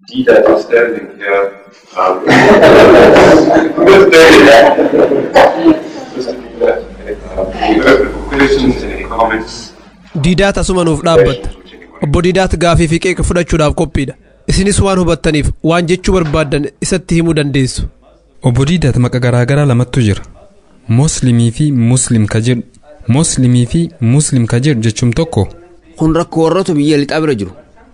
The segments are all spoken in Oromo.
Deedat is standing here. Mr. Deedat, we open for questions and any comments. Diidaat asuma nuuf dhaabbatta. Obbo Diidaat gaafii fi qeeqa fudhachuudhaaf qophiidha. Isinis waan hubattaniif waan jechuu barbaaddan isatti himuu dandeessu. Obbo Diidaat, maqa garaagaraa lamattu jira. Muslimii fi Muslim ka jedhu. Muslimii fi Muslim ka jedhu jechuun tokko. Kun rakkoo warroota biyya lixaa bira jiru.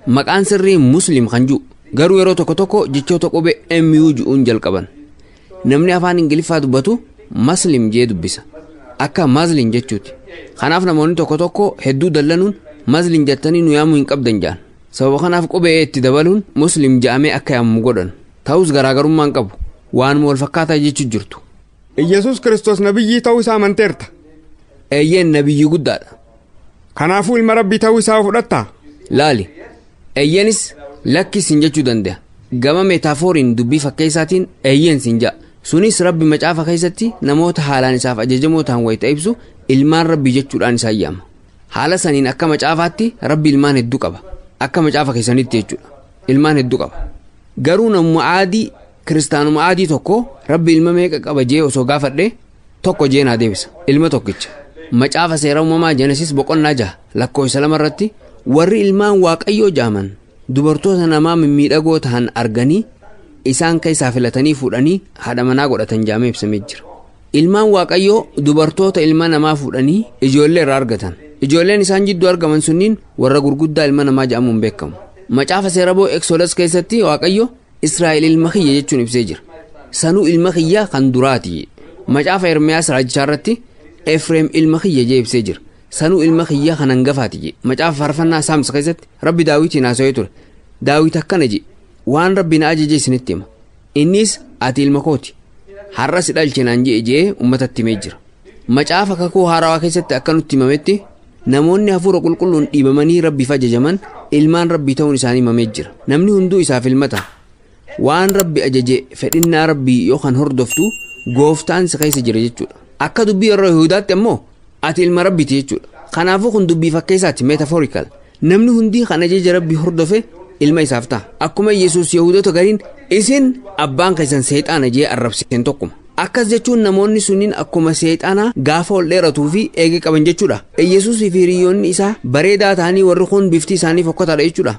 Maqaan sirrii Muslim kan jiru, garuu yeroo tokko tokko jechoota qubee MU ji'uun jalqaban. Namni afaan Ingiliffaa dubbatu Muslim jee dubbisa. Akka Mazlin jechuuti. Kanaaf namoonni tokko tokko hedduu dallanuun Mazlin jettanii nu yaamuu hin qabdan jedhan. Sababa kanaaf qubee itti dabaluun Muslim jedhamee akka yaamamu godhan. Ta'us garaagarummaa hin qabu. Waanuma wal fakkaataa jechuu jirtu. Iyyasuus Kiristoos nabiyyii ta'uu isaa amanteerta. Eeyyeen, nabiyyii guddaadha. Kanaafuu ilma Rabbii ta'uu isaa fudhattaa? Laali. Eeyyeenis lakkis hin jechuu danda'a. Gama meetaafooriin, dubbii fakkeessaatiin, eeyyeen sin ja'a. Sunis Rabbi macaafa keessatti namoota haalaan isaaf ajajamoo ta'an wayita ibsu ilmaan Rabbii jechuudhaan isaan yaama. Haala saniin akka macaafaatti Rabbi ilmaan hedduu qaba. Akka macaafa keessanitti jechuudha. Ilmaan hedduu qaba. Garuu namuma aadii, kiristaanuma aadii tokko Rabbi ilma meeqa qaba jee osoo gaafadhe, tokko jee naa deebisa. Ilma tokkicha. Macaafa Seera Uumamaa, Jenesis boqonnaa 6 lakkoofsa 2 irratti, warri ilmaan Waaqayyoo jaaman dubartoota namaa mimmiidhagoo ta'an arganii isaan keessaa filatanii fuudhanii haadha manaa godhatan jaamee ibsamee jira. Ilmaan Waaqayyoo dubartoota ilma namaa fuudhanii ijoollee irraa argatan. Ijoolleen isaan jidduu argaman sunniin warra gurguddaa ilma namaa jedhamuun beekamu. Macaafa Seera Boo, Eksodas keessatti, Waaqayyo Israa'el ilma kiyya jechuun ibsee jira. Sanuu ilma kiyya kan duraati. Macaafa Ermiyaas raajichaa irratti Efreem ilma kiyya jee ibsee jira. Sanuu ilma kiyya kan hangafaati jee. Macaafa Faarfannaa, Saams keessatti, Rabbi Daawitiin haasawee ture. Daawit akkana jee: "Waan Rabbi na ajaje isinitti hima. Innis ati ilma kooti. Har'a si dhalche naan jee" jee uummatatti himee jira. Macaafa Kakuu Haarawaa keessatti akka nutti himametti, namoonni hafuura qulqulluun dhiibamanii Rabbiif ajajaman ilmaan Rabbii ta'uun isaanii himamee jira. Namni hunduu isaaf ilma ta'a. Waan Rabbi ajaje, fedhinnaa Rabbii yookaan hordoftu, gooftaan si keessa jira jechuudha. Akka dubbii yeroo Yihudaatti ammoo ati ilma Rabbiiti jechuudha. Kanaafuu kun dubbii fakkeessaati, metaphorical. Namni hundi kan ajaja Rabbii hordofe ilma isaaf ta'a. Akkuma Yesuus Yahudota gariin "Isin abbaan keessan seexaana" jee arrabseen tokkuma. Akkas jechuun namoonni sunniin akkuma seexanaa gaafa ol dheeratuu fi eege qaban jechuudha. Yesuusii fi hiriyoonni isaa bareedaa ta'anii warri kun bifti isaanii fokkataadha jechuudha.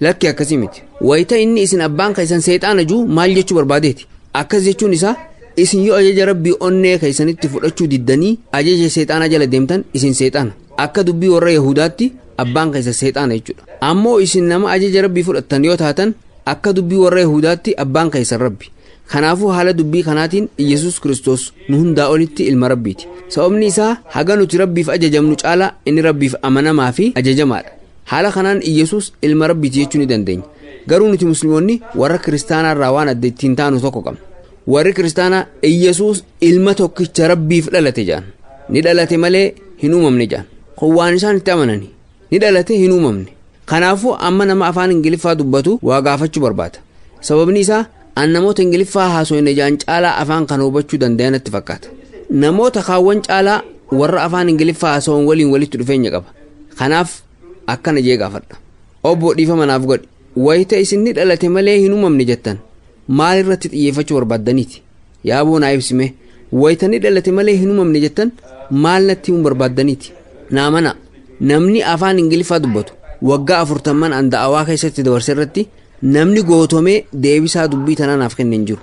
Lakki, akkasii miti. Wayita inni "Isin abbaan keessan seexaana" juu maal jechuu barbaadeeti? Akkas jechuun isaa isin yoo ajaja Rabbii onnee keessanitti fudhachuu diddanii ajaja seexaanaa jala deemtan, isin seexaana. Akka dubbii warra Yahudaatti abbaan keessan seexaana jechuudha. Ammoo isin nama ajaja Rabbii fudhattan yoo taatan, akka dubbii warra Yahudaatti abbaan keessan Rabbi. Kanaafuu haala dubbii kanaatiin Yesuus Kiristoos nu hundaa olitti ilma Rabbiiti. Sababni isaa haga nuti Rabbiif ajajamnu caalaa inni Rabbiif amanamaa fi ajajamaadha. Haala kanaan Yesuus ilma Rabbiiti jechuu ni dandeenya. Garuu nuti Musliimoonni warra kiristaanaa irraa waan adda ittiin taanu tokko qabna. Warri kiristaanaa Yesuus ilma tokkicha Rabbiif dhalate jedhan. Ni dhalate malee hin uumamne jedhan. Kun waan isaan itti amanani. Ni dhalate, hin uumamne. Kanaafuu amma nama afaan Ingiliffaa dubbatu waa gaafachuu barbaada. Sababni isaa an namoota Ingiliffaa haasofne jaan caalaa afaan kana hubachuu danda'an natti fakkaata. Namoota kaawwan caalaa warra afaan Ingiliffaa haasawan waliin walitti dhufeenya qaba. Kanaaf akkana jee gaafadha. Obbo, dhiifama naaf godhi. Wayita isin ni dhalate malee hin uumamne jettan maal irratti xiyyeeffachuu barbaaddaniiti? Yaaboo naa ibsime, wayita ni dhalate malee hin uumamne jettan maal natti himuu barbaaddaniiti? Naa mana namni afaan Ingiliffaa dubbatu waggaa 40n an da'awaa keessatti dabarse irratti namni gootomee deebisaa dubbii tanaa naaf kenne hin jiru.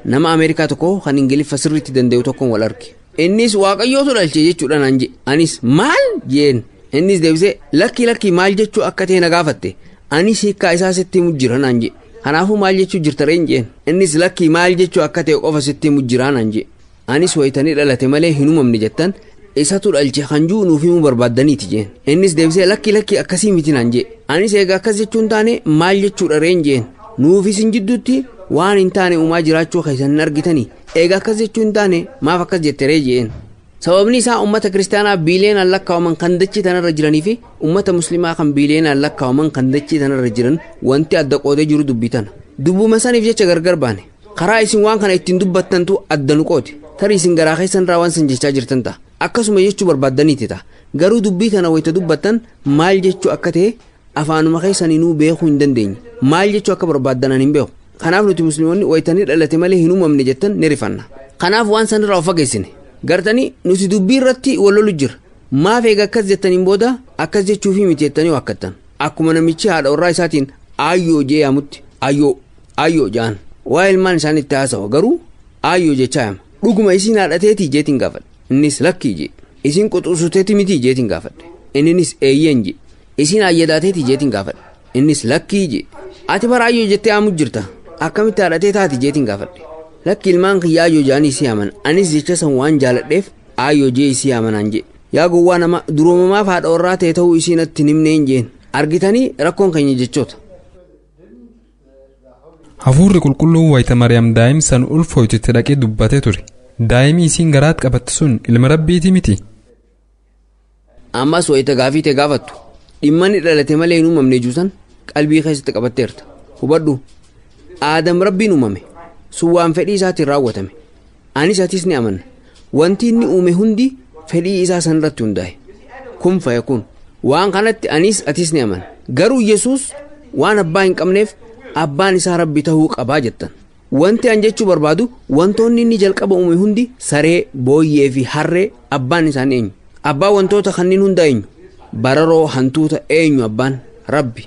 Nama Ameerikaa tokko kan Ingiliffa sirriitti danda'u tokkoon wal arge. Innis "Waaqayyootu dhalche jechuudha" naan jedhe. Anis "Maal?" jeen. Innis deebisee, "Lakki, lakki, maal jechuu akka ta'e na gaafatte. Anis hiikkaa isaa sitti himu jira" naan jedhe. Kanaafuu "Maal jechuu jirta reen?" jeen. Innis "Lakki, maal jechuu akka ta'e qofa sitti himu jira" naan jedhe. Anis "Wayitanii dhalate malee hin uumamne jettan, isatu dhalche kan jiru nuuf himuu barbaaddaniiti?" jeen. Innis deebisee, "Lakki, lakki, akkasii miti" naan jedhe. Anis "Egaa akkas jechuun taane maal jechuudha reen?" jeen. "Nuuf isin jidduutti waan hin taane uumaa jiraachuu keessan hin argitanii? Egaa akkas jechuu hin taane maaf akkas jette ree?" jeen. Sababni isaa ummata kiristaanaa biileenaan lakkaawaman kan dachii tanarra jiranii fi ummata muslimaa kan biileenaan lakkaawaman kan dachii tanarra jiran wanti adda qoodee jiru dubbii tana. Dubbuma saniif jecha gargar baane. Karaa isin waan kana ittiin dubbattantu adda nu qoode. Tarii isin garaa keessan irraa waan san jechaa jirtan ta'a. Akkasuma jechuu barbaaddaniiti ta'a. Garuu dubbii kana wayita dubbattan maal jechuu akka ta'e Afaanuma keessaniinuu beekuu hin dandeenye. Maal jechuu akka barbaaddan hin beeku. Kanaaf nuti musliimonni wayitanii dhalate malee hin uumamne jettan ni rifanna. Kanaaf waan sanirraa of fageessine. Gartanii nuti dubbii irratti wal lolu jira. Maaf eega akkas jettaniin booda akkas jechuufii miti jettanii waakkattan. Akkuma namichi haadha warraa isaatiin aayyoo jee yaamutti aayyoo aayyoo ja'an. Waa ilmaan isaan itti haasawa garuu aayyoo jechaa yaama. Dhuguma isiin haadhateetii jeetiin gaafadhe. Innis lakkii jee. Isiin quxusuteeti miti jeetiin gaafadhe. Innis eeyyeen jee. Isiin ayyadaateetii jeetiin gaafadhe. Innis lakkii jee. Ati bara aayyoo jettee yaamu jirta. Akkamitti haadhatee taati jeetiin gaafadhe. Lakki ilmaan kiyya aayyoo ja'anii isii yaaman. Anis jecha san waan jaaladheef aayyoo jee isii yaamanaan jee. Yaa gowwaa nama duroomamaaf haadha warraa ta'e ta'uu isiin natti hin himneen jeen. Argitanii rakkoon keenya jechoota. Hafuurri qulqulluun wayita Mariyaam daa'imsan ulfooytu itti dhaqee dubbatee ture. Daa'imni isiin garaatti qabatte sun ilma rabbiiti miti. Ammas wayita gaafii ta'e gaafattu. Dhimma inni dhalate malee hin uumamne juusan qalbii keessatti qabatteerta. Hubadhu. Aadam rabbiin uumame. Sun waan fedhii isaatiin raawwatame. Anis atis ni amanna. Wanti inni uume hundi fedhii isaa sanarratti hundaa'e. Kun fayakun. Waan kanatti anis atis ni amanna. Garuu Yesuus waan abbaa hin qabneef abbaan isaa rabbi ta'uu qabaa jettan. Wanti an jechuu barbaadu wantoonni inni jalqaba uume hundi saree, booyyee fi harree abbaan isaanii eenyu? Abbaa wantoota kanneen hunda eenyu? Bararoo hantuuta eenyu abbaan? Rabbi.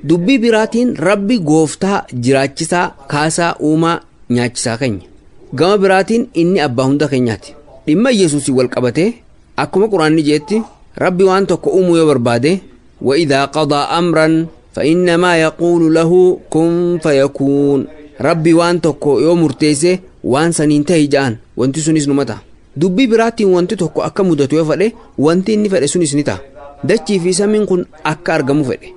Dubbii biraatiin rabbi gooftaa jiraachisaa kaasaa uumaa nyaachisaa keenya. Gama biraatiin inni abbaa hunda keenyaati. Dhimma Yesuusii wal qabatee akkuma quraanni jeetti rabbi waan tokko uumuu yoo barbaade وإذا قضى أمرا فإنما يقول له كن فيكون. Rabbi waan tokko yoo murteesse waan saniin ta'e ja'an wanti sunis numa ta'a. Dubbii biraatiin wanti tokko akka mudatu yoo fedhe wanti inni fedhe sunis ni ta'a. Dachii fi samiin kun akka argamu fedhe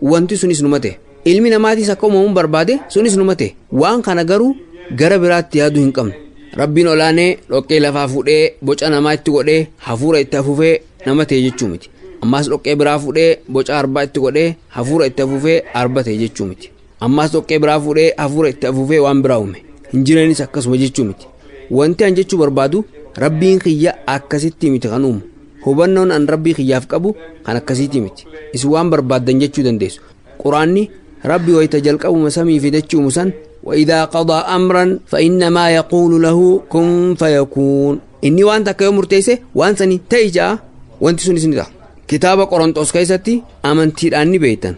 wanti sunis numa ta'e. Ilmi namaatis akka uumamuun barbaade sunis numa ta'e. Waan kana garuu gara biraatti yaaduu hin qabnu. Rabbiin olaanee dhoqqee lafaa fuudhee boca namaa itti godhee hafuura itti afuufee nama ta'e jechuu miti. Ammas dhoqqee biraa fuudhee boca arbaa itti godhee hafuura itti afuufee arba ta'e jechuu miti. Ammas dhoqqee biraa fuudhee hafuura itti afuufee waan biraa uume. Hin jireenis akkasuma jechuu miti. Wanti an jechuu barbaadu rabbiin kiyya akkasitti miti kan uumu. Hubannoon an rabbii kiyyaaf qabu kan akkasitti miti. Isin waan barbaaddan jechuu dandeessu. Quraanni rabbi wayita jalqabuma samii fi dachii uumu san وإذا قضى أمرا فإنما يقول له كن فيكون. إني وان تكيو مرتيسه وان سني تيجا وانت سني سني تا. Kitaaba Qorontos keessatti amantiidhaan ni beektan.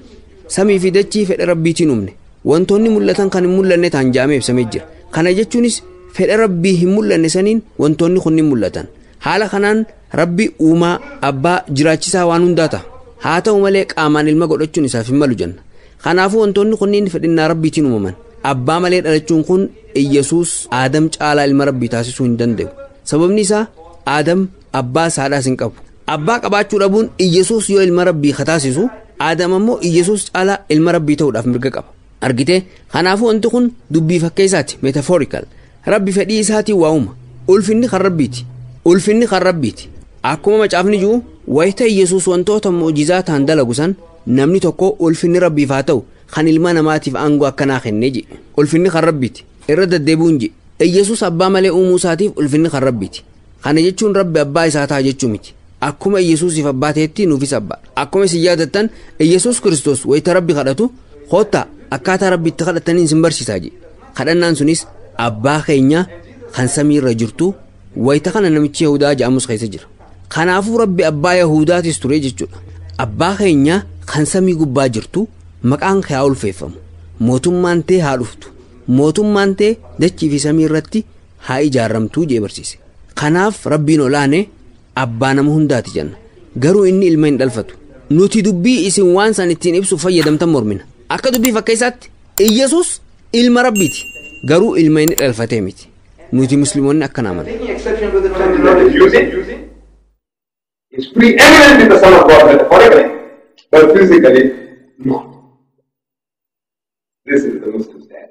Samii fi dachii fedha rabbiitiin uumne. Wantoonni mul'atan kan hin mul'anne ta'an jaamee ibsamee jira. Kana jechuunis fedha rabbii hin mul'anne saniin wantoonni kun ni mul'atan. Haala kanaan rabbi uumaa abbaa jiraachisaa waan hundaa ta'a. Haa ta'u malee qaamaan ilma godhachuun isaaf hin malu jenna. Kanaafuu wantoonni kunniin fedhinnaa rabbiitiin uumaman. Abbaa malee dhalachuun kun Iyyasuus Aadam caalaa ilma rabbii taasisuu hin danda'u. Sababni isaa Aadam abbaa saadhaas hin qabu. Abbaa qabaachuu dhabuun Iyyasuus yoo ilma rabbii taasisu Aadam ammoo Iyyasuus caalaa ilma rabbii ta'uudhaaf mirga qaba. Argitee kanaafuu wanti kun dubbii fakkeessaati metaphorical. Rabbi fedhii isaatiin waa uuma. Ulfinni kan rabbiiti. Ulfinni kan rabbiiti. Akkuma macaafni jiru wayita Iyyasuus wantoota mu'jizaa ta'an dalagu san namni tokko ulfinni rabbiif haa ta'u kan ilma namaatiif aangoo akkanaa kennee jedhe. Ulfinni kan rabbiiti. Irra deddeebi'uun jedhe. Iyyasuus abbaa malee uumuu isaatiif ulfinni kan rabbiiti. Kana jechuun rabbi abbaa isaa ta'a jechuu miti. Akkuma Iyyasuusiif abbaa ta'etti nuufis abbaa. Akkuma isin yaadattan Iyyasuus Kiristoos wayita rabbi kadhatu kottaa akkaataa rabbi itti kadhataniin isin barsiisaa jedhe. Kadhannaan sunis abbaa keenya kan samiirra jirtu wayita kana namichi Yahudaa jedhamus keessa jira. Kanaafuu rabbi abbaa Yahudaatis ture jechuudha. Abbaa keenya kan samii gubbaa jirtu maqaan kee haa ulfeeffamu. Mootummaan tee haa dhuftu. Mootummaan tee dachii fi samii irratti haa ijaaramtuu jee barsiise. Kanaaf rabbiin olaanee abbaa nama hundaati jenna. Garuu inni ilma hin dhalfatu. Nuti dubbii isin waan san ittiin ibsuuf fayyadamtan mormina. Akka dubbii fakkeessaatti Iyyasuus ilma rabbiiti. Garuu ilma inni dhalfatee miti. Nuti musliimoonni akkana amanna. Using is preeminently the Son of God metaphorically, but physically not. This is the Muslim stand.